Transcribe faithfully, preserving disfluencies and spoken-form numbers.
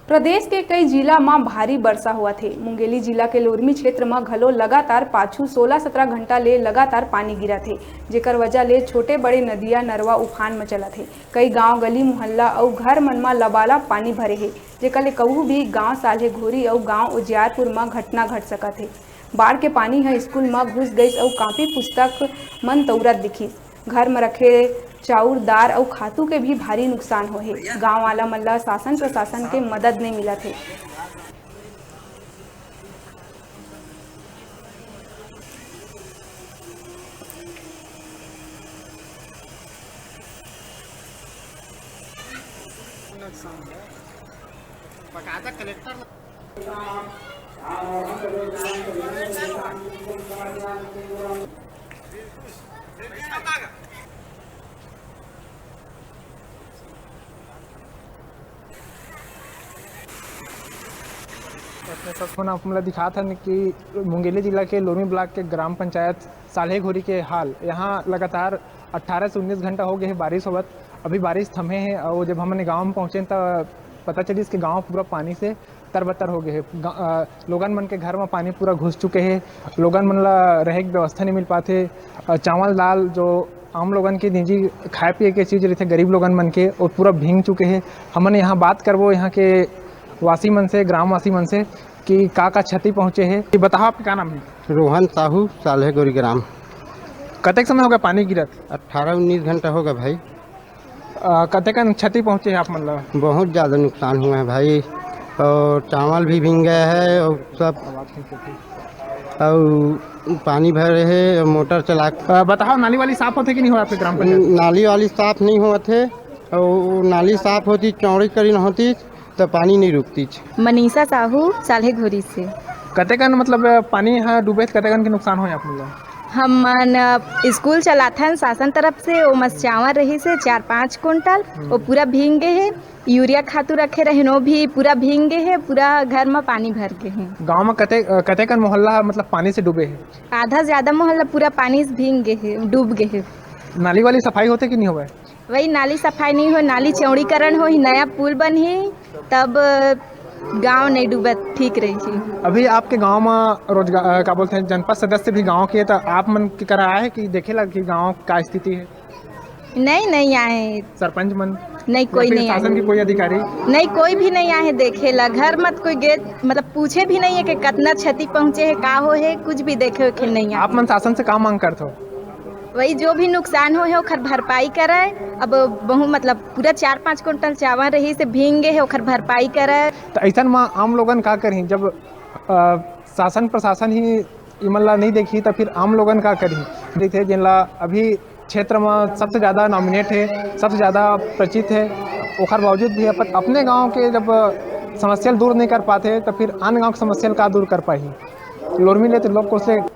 प्रदेश के कई जिला म भारी बरसा होवत हे। मुंगेली जिला के लोरमी क्षेत्र म घलो लगातार पाछू सोलह सत्रह घंटा ले लगातार पानी गिरत हे, जेकर वजह ले छोटे बड़े नदिया नरवा उफान म चलत हे। कई गांव, गली, मुहल्ला अउ घर मन म लबालब पानी भरे हे, जेकर ले कहूं भी गांव साल्हेघोरी अउ गांव उजियारपुर म घटना घट सकत हे। बाढ़ के पानी ह स्कूल म घुस गइस अउ कापी पुस्तक मन तउरत दिखिस। घर म रखे चाउर, दार अउ खातू के भी भारी नुकसान होए हे। गांव वाला मन ल शासन प्रशासन के मदद नइ मिलत हे। अपने सब मन आप मन ल दिखात हन कि मुंगेली जिला के लोरमी ब्लॉक के ग्राम पंचायत साल्हेघोरी के हाल। यहाँ लगातार अट्ठारह से उन्नीस घंटा हो गए हे बारिश होवत। अभी बारिश थमे हे और जब हमन गांव में पहुँचे त पता चलिस कि गांव पूरा पानी से तरबतर हो गए हे। गा-, अ, लोगन मन के घर में पानी पूरा घुस चुके हे। लोगन मन ला रहे के व्यवस्था नहीं मिल पाथे। अ, चावल दाल जो आम लोगन के निजी खाए पिए के चीज रहिथे गरीब लोगन मन के, वो पूरा भींग चुके हे। हमन यहाँ बात करबो यहाँ के वासी मन से, ग्रामवासी मन से कि का का क्षति पहुँचे हे। ये बताओ, आपके का नाम है? रोहन साहू, साल्हेघोरी ग्राम। कतेक समय हो गया पानी गिरत? अट्ठारह उन्नीस घंटा होगा भाई। अ, कतेकन क्षति पहुँचे हे आप मन ला? बहुत ज़्यादा नुकसान हुआ है भाई, और चावल भी भींग गया है और सब, और पानी भरे है और मोटर चला। अ, बताओ, नाली वाली साफ होथे कि नहीं हो आपके ग्राम पंचायत? नाली वाली साफ नहीं होत है, और नाली साफ होती, चौड़ी करी न होती, तो पानी नहीं रुकती। मनीषा साहू, साल्हेघोरी से। कतेकन, मतलब, पानी ह डूबे त कतेकन के नुकसान होय आप मन ला? हमन, अ, स्कूल चलाथन शासन तरफ से, ओमा चावल रहिस हे चार पाँच कुंटल, हम्म। वो पूरा भींग गे हे। यूरिया खातू रखे रहेन, वो भी पूरा भींग गे हे, पूरा घर म पानी भर गे हे। गांव म कते-, अ, कतेकन मोहल्ला ह, मतलब, पानी से डूबे हे? आधा ज्यादा मोहल्ला पूरा पानी से भींग गे हे, डूब गे हे। नाली वाली सफाई होथे कि नहीं होवय? वही नाली सफाई नहीं हो, नाली चौड़ीकरण होही, नया पुल बनही, तब गांव नहीं डूबत, ठीक रही। अभी आपके गांव में रोजगार, अ, का बोलते हैं, जनपद सदस्य भी गांव के, तो आप मन के करा आए हैं कि देखे लग कि गांव का स्थिति है? नहीं, नहीं आए। सरपंच मन? नहीं, या कोई फिर नहीं शासन आए। की कोई अधिकारी? नहीं, कोई भी नहीं आए देखे ला। घर मत कोई गे, मतलब, पूछे भी नहीं है कि कितना क्षति पहुंचे है, का हो है, कुछ भी देखे उखे नहीं आए। आप मन शासन से का मांग करत हो? वही, जो भी नुकसान होय हे, ओखर भरपाई करय। अब बहुत, मतलब, पूरा चार पाँच कुंटल चावल रहिस हे, भींग गे हे, ओखर भरपाई करय। त अइसन म आम लोगन का करही, जब, अ, शासन प्रशासन ही इमन ला नहीं देखही, त फिर आम लोगन का करही? रहिथे, जेन ला अभी क्षेत्र म सबसे ज्यादा नॉमिनेट हे, सबसे ज्यादा परिचित हे, ओखर बावजूद भी अपन, अपने गांव के जब समस्या ल दूर नहीं कर पाथे, त फिर आन गांव के समस्या ल का दूर कर पाही? लोरमी ले त्रिलोक कोसले।